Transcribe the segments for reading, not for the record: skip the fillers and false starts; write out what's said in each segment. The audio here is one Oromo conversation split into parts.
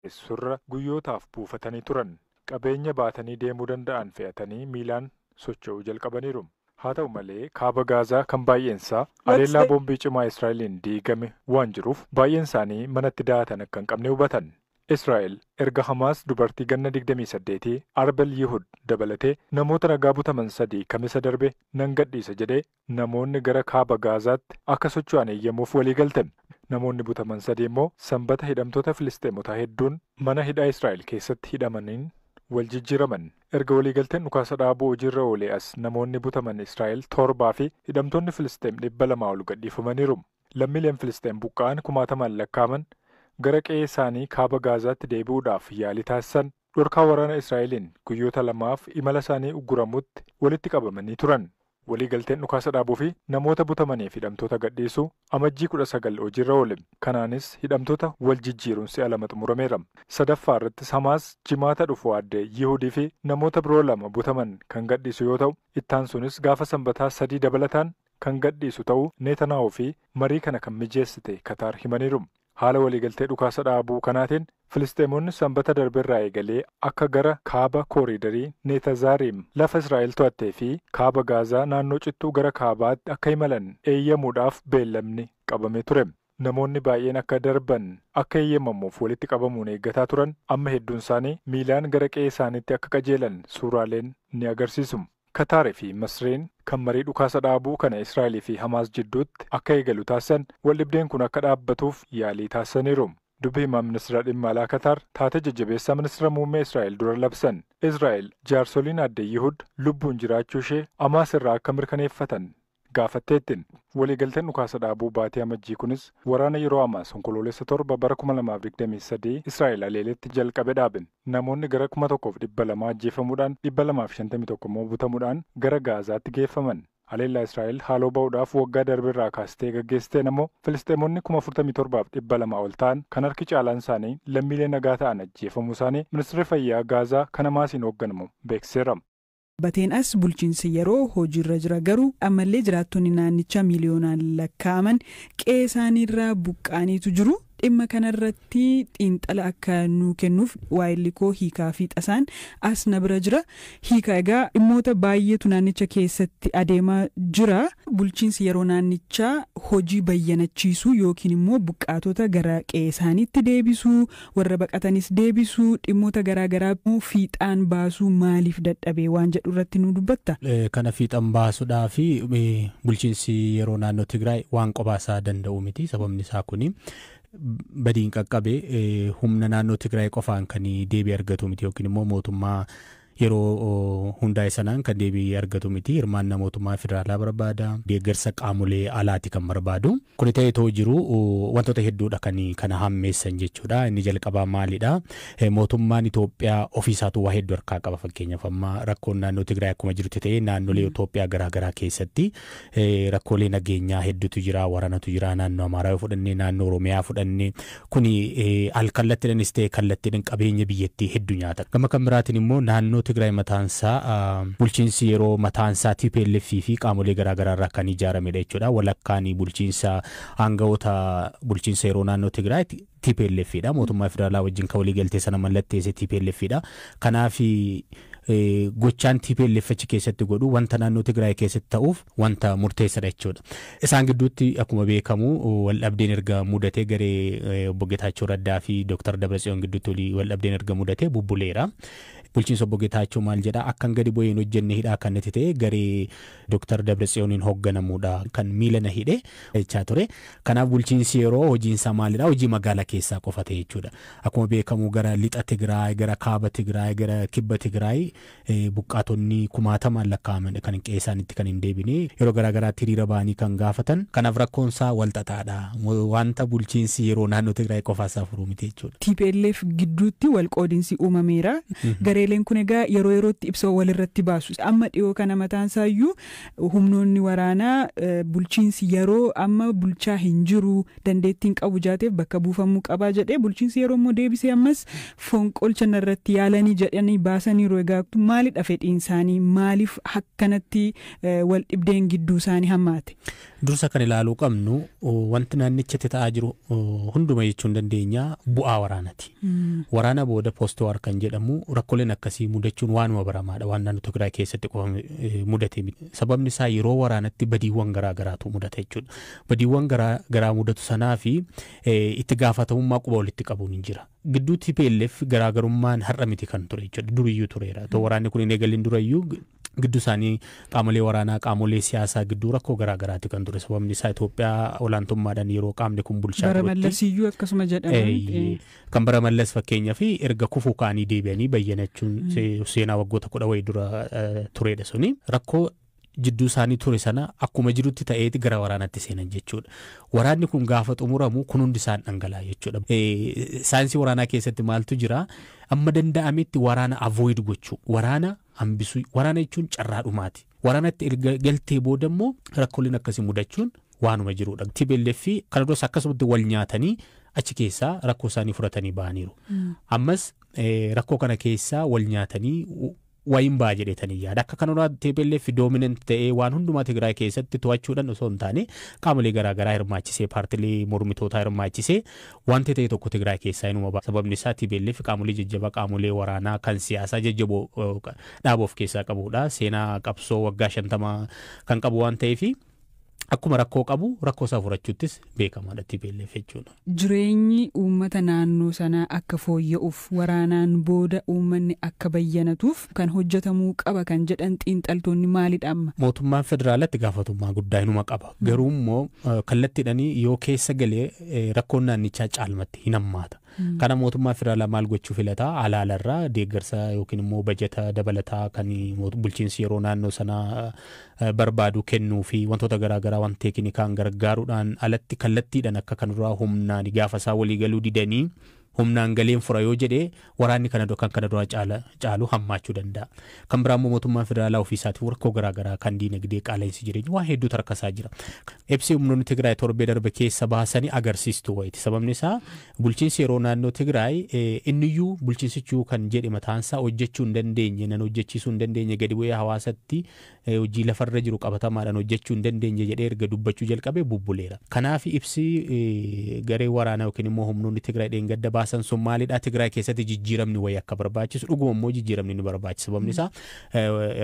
Surra guyyootaaf buufatanii turan. Qabeenya baatanii deemuu danda'an fe'atanii miilaan socho'uu jalqabaniiru. Haa ta'u malee, kaaba Gaazaa kan baay'eensaa haleellaa boombii cimaa Israa'eliin diigame waan jiruuf, baay'een isaanii manatti daatan akka hin qabne hubatan. Israa'el erga Hamaas dubartii ganna 28 Arbel Yihud dabalatee namoota nagaa butaman sadii Kamisa darbe nan gadhiisa jedhee, namoonni gara kaaba Gaazaatti akka socho'an eeyyamuuf walii galte. Namoonni butaman sadii immoo Sanbata hidhamtoota Filisxeemotaa hedduun mana hidhaa Israa'el keessatti hidhamaniin wal jijjiiraman. Erga waliigalteen dhukaasa dhaabuu hojiirra oolee as, namoonni butaman Israa'el torbaa fi hidhamtoonni Filisxeem 200 ol gadhiifamaniiru. Lammiileen Filisxeem buqqa'an kumaatamaan lakkaa'aman gara qe'ee isaanii kaaba Gaazaatti deebi'uudhaaf yaalii taasisan dhorkaa waraana Israa'eliin guyyoota 2f imala isaanii ugguramutti walitti qabamanii turan. Waliigalteen dhukaasa dhaabuu fi namoota butamanii fi hidhamtoota gadhiisuu Amajjii 19 hojiirra oole. Kanaanis hidhamtoota wal jijjiiruun si'a lama xumurameera. Sadaffaa irrattis Hamaas Jimaata dhufu aadde Yihudii fi namoota biroo lama butaman kan gadhiisu yoo ta'u, ittaan sunis gaafa Sanbataa sadii dabalataan kan gadhiisu ta'uu Neetanaahuu fi marii kana kan mijeessite Kataar himaniiru. Haala waliigaltee dhukaasa dhaabuu kanaatiin, Filisxeemonni Sanbata darbeerraa eegalee akka gara kaaba kooriidarii Neetazaariim lafa Israa'el to'attee fi kaaba Gaazaa naannoo cittuu gara kaabaatti akka imalan eeyyamuudhaaf beellamni qabamee ture. Namoonni baay'een akka darban akka eeyyamamuuf walitti qabamuun eeggataa turan amma hedduun isaanii miilaan gara qe'ee isaaniitti akka qajeelan suuraaleen ni agarsiisu. Kataarii fi Masriin kan marii dhukaasa dhaabuu kana Israa'elii fi Hamaas jidduutti akka eegalu taasisan, waldhibdeen kun akka dhaabbatuuf yaalii taasisaniiru. Dubbi himaa ministeera dhimma alaa Kataar taatee jajjabeessaa ministeera muummee Israa'el dura labsan. Israa'el jaarsoliin aadde Yihud lubbuun jiraachuu ishee Hamaas irraa akka mirkaneeffatan gaafatteettiin. Waliigalteen dhukaasa dhaabuu baatii Amajjii kunis waraana yeroo Hamaas Onkoloolessa 7 bara 2023 Israa'el aleeletti jalqabe dhaabe. Namoonni gara 1200 ajjeefamuudhaan, 251 immoo butamuudhaan gara Gaazaatti geeffaman. Haleellaa Israa'el haaloo ba'uudhaaf waggaa darbeerraa kaastee gaggeessiteen ammoo Filisxeemonni 47,200 ol ta'an, kan harki caalaan isaanii lammiilee nagaa ta'an, ajjeefamuu isaanii ministeerri fayyaa Gaazaa kan Hamaasiin hoogganamu beeksiseera. Bateen as bulchiinsi yeroo hojiirra jira, garuu ammallee jiraattonni naannichaa miiliyoonaan lakkaa'aman qe'ee isaaniirraa buqqaaniitu jiru. Dhimma kanarratti xiinxala akka nuu kennuuf waayilli koo Hiikaa fi Xasaan as na bira jira. Hiikaa, egaa dhimmoota baay'eetu naannicha keessatti adeemaa jira. Bulchiinsi yeroo naannichaa hojii bayyanachiisuu yookiin immoo buqqaatota gara qe'ee isaaniitti deebisuu, warra baqatanis deebisuu, dhimmoota garaagaraa fiixaan baasuu maaliif dadhabee waan jedhu irratti nu dubbatta? Kana fiixan baasuudhaa fi bulchiinsi yeroo naannoo Tigraay waan qophaa danda'u miti. Sababni isaa kuni badiin qaqqabe humna naannoo Tigraay qofaan kan deebii argatu miti, yookiin immoo mootummaa yeroo hundaa'e sanaan kan deebii argatu miti. Hirmaannaa mootummaa federaalaa barbaada. Deeggarsa qaamolee alaati kan barbaadu. Kuni ta'ee too jiru, wantoota hedduudha kan kana hammeessan jechuudha. Inni jalqabaa maalidha? Mootummaan Itoophiyaa ofiisaatu waa hedduu harkaa qaba. Fakkeenyaaf, amma rakkoon naannoo Tigraay akkuma jirutti ta'ee, naannolee Itoophiyaa garaagaraa keessatti rakkoolee nageenyaa hedduutu jira. Waraanatu jira. Naannoo Amaaraa yoo fudhannee, naannoo Oromiyaa fudhannee, kuni alkallattiidhaanis ta'e kallattiidhaan qabeenya biyyattii hedduu nyaata. Gama kan biraatiin immoo naannoo Tigraay mataansaa bulchiinsi yeroo mataansaa TPLF fi qaamolee garaagaraa irraa kan ijaaramedha jechuudha. Walakkaan bulchiinsa aangawoota bulchiinsa yeroo naannoo Tigraay TPLF dha. Mootummaa federaalaa wajjin kan waliigaltee sana mallatteesse TPLF dha. Kanaaf gochaan TPLF achi keessatti godhu wanta naannoo Tigraay keessatti ta'uuf wanta murteessadha jechuudha. Isaan gidduutti akkuma beekamu waldhabdeen erga mudatee, garee obbo Getaachoo Raddaa fi Dr. Dabratsiyoon gidduutti waldhabdeen erga mudatee bubbuleera. Bulchiinsa obbo Getaachoo maal jedha? Akkan gadi bu'ee hin hojjenne hidhaa kan itti ta'e garee Dr. Dabratsiyooniin hoogganamuudha kan miila na hidhe jechaa ture. Kanaaf bulchiinsi yeroo hojiinsaa maalidha? Hojii magaalaa keessaa qofa ta'e jechuudha. Akkuma beekamu gara lixa Tigraay, gara kaaba Tigraay, gara kibba Tigraay buqqaatonni kumaatamaan lakkaa'aman kan qe'ee isaaniitti kan hin deebine, yeroo garaagaraatti hiriira ba'anii kan gaafatan. Kanaaf rakkoon isaa wal xaxaadha. Wanta bulchiinsi yeroo naannoo Tigraay qofaasaa furuu miti jechuudha. TPLF gidduutti wal qoodinsi uumameera. Gareeleen kun egaa yeroo yerootti ibsa walirratti baasu. Amma dhiyoo kana mataan isaayyuu humnoonni waraanaa bulchiinsi yeroo amma bulchaa hin jiru, dandeettiin qabu jaateef bakka buufamuu qabaa jedhee, bulchiinsi yeroo immoo deebisee ammas fonqolcha irratti yaalanii jedhanii baasaniiru. Egaa Maalidha fedhiin isaanii? Maaliif akkanatti wal dhibdeen gidduu isaanii hammaate? Dursa kan ilaaluu qabnu wanti naannichatti ta'aa jiru hunduma jechuun dandeenya bu'aa waraanaati. Waraana booda post-war kan jedhamu rakkooleen akkasii mudachuun waanuma baramaadha. Waan naannoo Tigraay keessatti qofa mudate. Sababni isaa yeroo waraanatti badiiwwan garaa garaatu mudata jechuudha. Badiiwwan garaa garaa mudatu sanaa fi itti gaafatamummaa quba walitti qabuun hin jira. Gidduu TPLF garaagarummaan har'a miti kan ture jechuudha. Duriyyuu tureera. Otoo waraanni kun hin eegalin durayyuu gidduu isaanii qaamolee waraanaa, qaamolee siyaasaa gidduu rakkoo garaa garaati kan ture. Sababni isaa Itoophiyaa olaantummaadhaan yeroo qaamni kun bulchaa Bara Mallasiyyuu akkasuma jedhama. Kan bara Mallas fakkeenyaa fi erga kufuu ka'anii deebi'anii bayyanachuun seenaa waggoota 10 wayii dura turedha suni. Rakkoo jidduu isaanii ture sana akkuma jirutti ta'eeti gara waraanaatti seenan jechuudha. Waraanni kun gaafa xumuramu kun hundi isaan dhangala'a jechuudha. Saayinsii waraanaa keessatti maaltu jira? Amma danda'ametti waraana avoid gochuu, waraana hambisuu, waraana jechuun carraa dhumaati. Waraanatti erga galtee booda immoo rakkooleen akkasii mudachuun waanuma jirudha. TPLF kana duras akkasumatti wal nyaatanii achi keessaa rakkoo isaanii fudhatanii ba'aniiru. Ammas rakkoo kana keessaa wal nyaatanii wayin ba'a jedhetanii yaada. Akka kana TPLF dominant ta'ee waan hundumaa Tigraay keessatti to'achuudhaan osoo hin taane qaamolee garaagaraa hirmaachisee, paartilee mormitootaa hirmaachisee wanti ta'e tokko Tigraay keessaa inuma ba'a. Sababni isaa TPLF qaamolee jajjabaa, qaamolee waraanaa kan siyaasaa jajjaboo dhaaba of keessaa qabudha. Seenaa qabsoo waggaa 50 kan qabu waan ta'eef akkuma rakkoo qabu rakkoo isaa furachuuttis beekamaadha TPLF jechuudha. Jireenyi uummata naannoo sanaa akka fooyya'uuf, waraanaan booda uummanni akka bayyanatuuf kan hojjetamuu qaba kan jedhan xiinxaltoonni maalidha amma? Mootummaan federaalatti gaafatamummaa guddaa inuma qaba. Garuu immoo kallattiidhaan yoo keessa galee rakkoon naannichaa caalmatti hin hammaata. Kana mootummaa federaalaa maal gochuu filataa? Alaalarraa deeggarsa yookiin immoo bajeta dabalataa kan bulchiinsi yeroo naannoo sanaa barbaadu kennuu fi wantoota garaagaraa waan teekinikaan gargaaruudhaan alatti kallattiidhaan akka kan duraa humnaan gaafa isaa walii galuu didanii humnaan galeen fura yoo jedhee waraanni kana kan kana duraa caalu hammaachuu danda'a. Kan biraa immoo mootummaan federaalaa ofii isaatii rakkoo garaagaraa kan diinagdee, qaala'insi jireenya waa hedduutu harkasaa jira. Ibsi humnoonni Tigraay torbee darbe keessa baasanii agarsiistuu wayiiti. Sababni isaa bulchiinsi yeroo naannoo Tigraay inniyyuu bulchiinsichuu kan jedhe mataansaa hojjechuu hin dandeenye, nan hojjechiisuu hin dandeenye, gadi bu'ee hawaasatti hojii lafarra jiru qabatamaadhaan hojjechuu hin dandeenye jedhee erga dubbachuu jalqabee bubbuleera. Kanaaf ibsi garee waraanaa yookiin immoo humnoonni Tigraay dheengadda baasan sun maalidha? Tigraay keessatti jijjiiramni wayii akka barbaachisu, dhuguma immoo jijjiiramni ni barbaachisa. Sababni isaa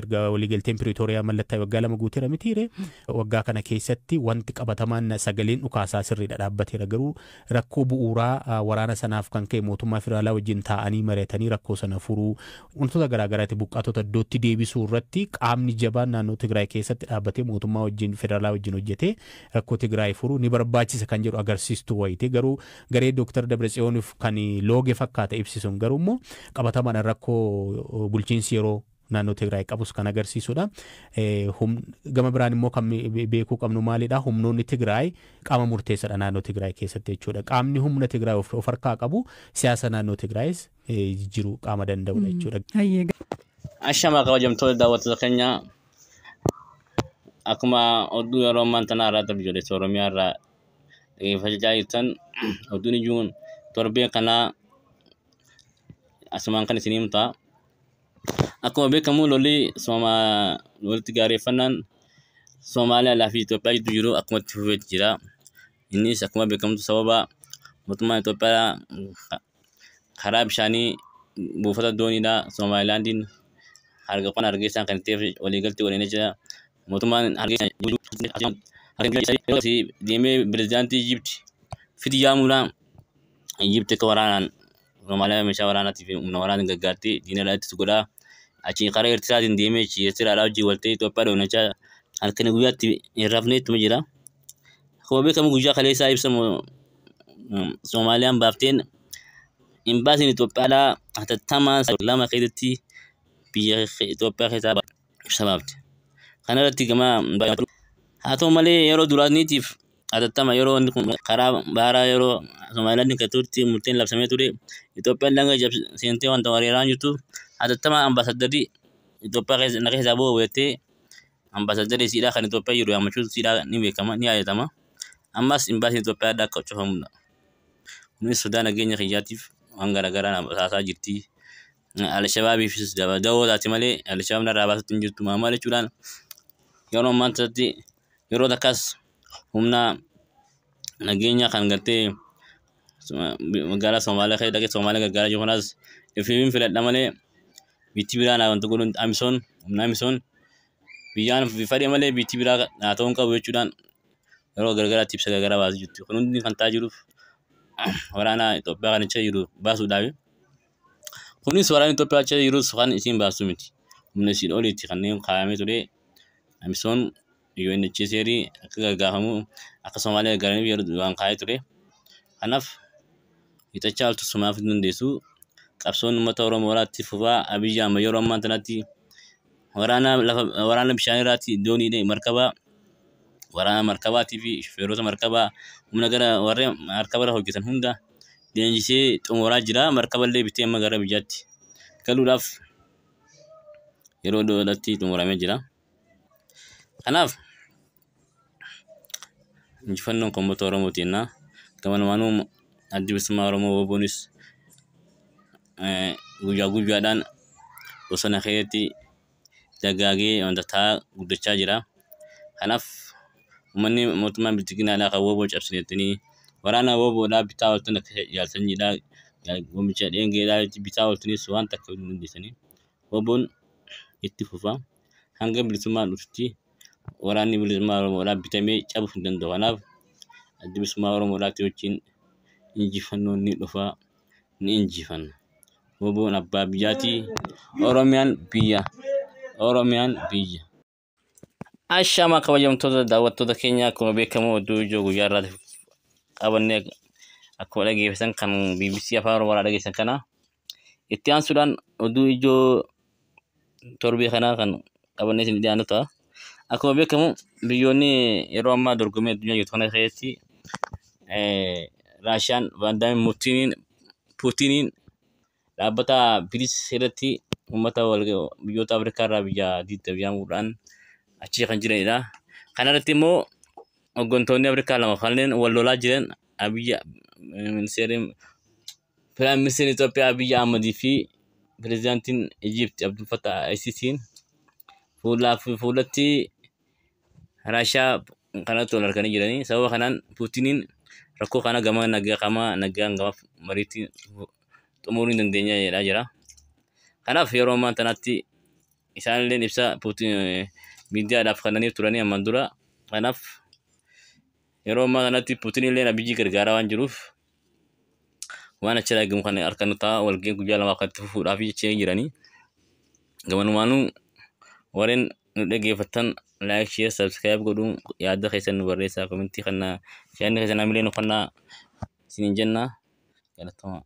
erga waliigalteen Piriitooriyaa mallattoo waggaa 2 guuteera mitiire, waggaa kana keessatti wanti qabatamaan sagaleen dhukaasaa sirriidha dhaabbateera. Garuu rakkoo bu'uuraa waraana sanaaf kan ka'e mootummaa federaalaa wajjin taa'anii mari'atanii rakkoo sana furuu, wantoota garaagaraatti buqqaatota iddootti deebisuu irratti qaamni jabaan naannoo Tigraay keessatti dhaabbatee mootummaa wajjin federaalaa wajjin hojjetee rakkoo Tigraay furuu ni barbaachisa kan jedhu agarsiistuu wayiiti. Garuu garee Dooktar Dabratsiyooniif kan looge fakkaata ibsisuun, garuu immoo qabatamaadhaan rakkoo bulchiinsi yeroo naannoo Tigraay qabus kan agarsiisudha. Gama biraan immoo kan beekuu qabnu maalidha? Humnoonni Tigraay qaama murteessadha naannoo Tigraay keessatti jechuudha. Qaamni humna Tigraay of harkaa qabu siyaasa naannoo Tigraayis jijjiiruu qaama danda'udha jechuudha. Ashamaa kabajamtoota daawwattoota keenya, akkuma oduu yeroo ammaan tanaa irraa biyyoolessa Oromiyaa irraa dhaggeeffachaa jirtan, oduun ijuun torbee kanaa asumaan kan isin himta. Akkuma beekamu lolli walitti gaareeffannaan Somaaliyaa fi Itoophiyaa gidduu jiru akkuma itti fufee jira. Innis akkuma beekamutu sababa mootummaan Itoophiyaa karaa bishaanii buufata dooniidha Somaalilaandiin harka Hargeysaan kan ta'eef waliigaltee waliin jira. Mootummaan Hargeysaa deemee pirezidaantii Ijipti fiti yaamuudhaan Ijipti akka waraanaan Somaaliyaa meeshaa waraanaatii fi humna waraanaan gargaartee diina ittisu godhaa. Achi karaa Eertiraatiin deemee Eertiraadhaa hojii waltee Itoophiyaa doonachaa halkan guyyaatti hin rafne ittuma jira. Akkuma beekamu guyyaa kaleessaa ibsa Soomaaliyaan baafteen imbaasiin Itoophiyaadhaa hatattamaan 2 keessatti biyya Itoophiyaa keessaa ibsa baafte. Kana irratti gama haa ta'u malee yeroo duraaniitiif hatattama yeroo inni kun karaa baharaa yeroo Somaaliyaandin kan turte murteen labsamee ture, Itoophiyaan daangaa seentee wanta weeraraan jirtu hatattama ambaasaddarri Itoophiyaa keessa na keessaa bu'u jettee ambaasaddarri isiidhaa kan Itoophiyaa jiru yaammachuun isiidhaa ni beekama, ni yaadatama. Ammas imbaasiin Itoophiyaa akka cufamudha. Kunis sodaa nageenya kiyyaatiif waan garaagaraa haasaa jirti. Alshabaabiifis dawoo taati malee Alshabaab narraa baasutti hin jirtu maal jechuudhaan yeroo ammaa kanatti yeroo takkas humna nageenya kan gartee magaalaa Somaaliyaa keessa dhaqee Somaaliyaa gargaaraa jiru kanas ifiifin filadha malee biitti biraa naa wanta godhuun Amisoon humna Amisoon biyyaan fadhe malee biitti biraa naa ta'uu hin qabu jechuudhaan yeroo gargaraatti ibsa gargaraa baasuu jirti. Kun hundi kan ta'aa jiruuf waraana Itoophiyaa kan achi jiru baasuudhaafi. Kunis waraanni Itoophiyaa achi jirus kan isiin baasu miti. Humna isiin oliitti kanneen kaayamee ture Amisoon UNHCR akka gargaafamu akka Somaaliyaa gargaaraniif yeroo waan kaayee ture. Kanaaf hiixachaa oltu sumaaf hin dandeessu. Qabsoon uummata Oromoo irratti fufaa Abiyyi Ahmad yeroo ammaa kanatti waraana lafa waraana bishaan irratti doonii markaba waraana markabaatii fi shufeerota markabaa humna gara warreen markaba irra hojjetan hunda leenjisee xumuraa jira. Markaba illee bitee amma gara biyyaatti galuudhaaf yeroo dhiyoodhaatti xumuramee jira. Kanaaf injifannoon kan uummata Oromooti jenna. Gamanumaanuu addi bilisummaa Oromoo WBOnis guyyaa guyyaadhaan bosona keessatti dagaagee wanta ta'aa guddachaa jira. Kanaaf uummanni mootummaan bilchiginaa kan WBO cabsinettanii waraana WBOdhaa bitaa ooltan akka jaalsaniidhaa goomicha dheengeedhaa bitaa ooltanis waan takka hin dandeessanii. WBOn itti fufa hanga bilisummaan dhufutti waraanni bilisummaa Oromoodhaa bitamee cabuu hin danda'u. Kanaaf addi bilisummaa Oromoodhaatti wajjin injifannoon ni dhufa ni injifanna. WBOn abbaa biyyaati. Oromiyaan biyya. Oromiyaan biyya. Ashaama kabajamtoota daawwattoota keenya akkuma beekamu oduu ijoo guyyaa irraati qabannee akkuma dhageessan kan BBC Afaan Oromoo irraa dhageessan kana itti aansuudhaan oduu ijoo torbee kanaa kan qabannee isin dhiyaannu ta'a. Akkuma beekamu biyyoonni yeroo ammaa dorgommii addunyaa jirtu kana keessatti Raashiyaan Vaandaamii Puutiniin dhaabbata BRICS irratti uummata biyyoota Afrikaa irraa biyya digdamii achi kan jiranidha. Kana irratti immoo hooggantoonni Afrikaa lama kanneen wal lolaa jiran Abiyyi ministeerri Piraayim Ministeerri Itoophiyaa Abiyyi Ahmadii fi Pireezidaantiin Ijiipti Abdul Fattah El-Sisiin fuulaa fi fuulatti Raashiyaa kanatti wal arganii jiranii. Sababa kanaan Puutiniin rakkoo kana gama nagaa gama nagaan gama mariitti xumuruu hin dandeenya jedhaa jira. Kanaaf yeroo ammaa kanatti isaanillee ibsa Puutiin miidiyaadhaaf kennanii turanii ammaan dura. Kanaaf yeroo ammaa kanatti Puutiin illee Abiyyi gargaaraa waan jiruuf waan achirraa eegamu kan harka nu ta'a walgahii guyyaa lamaa kan itti fufuudhaaf jechaa jiranii. Gamanumaanuu warreen nu dhaggeeffattan like, share, subscribe godhuun yaada keessan nu barreessaa komentii kana yaadni keessan hamilee nu kennaa isiniin jenna. Galatoomaa.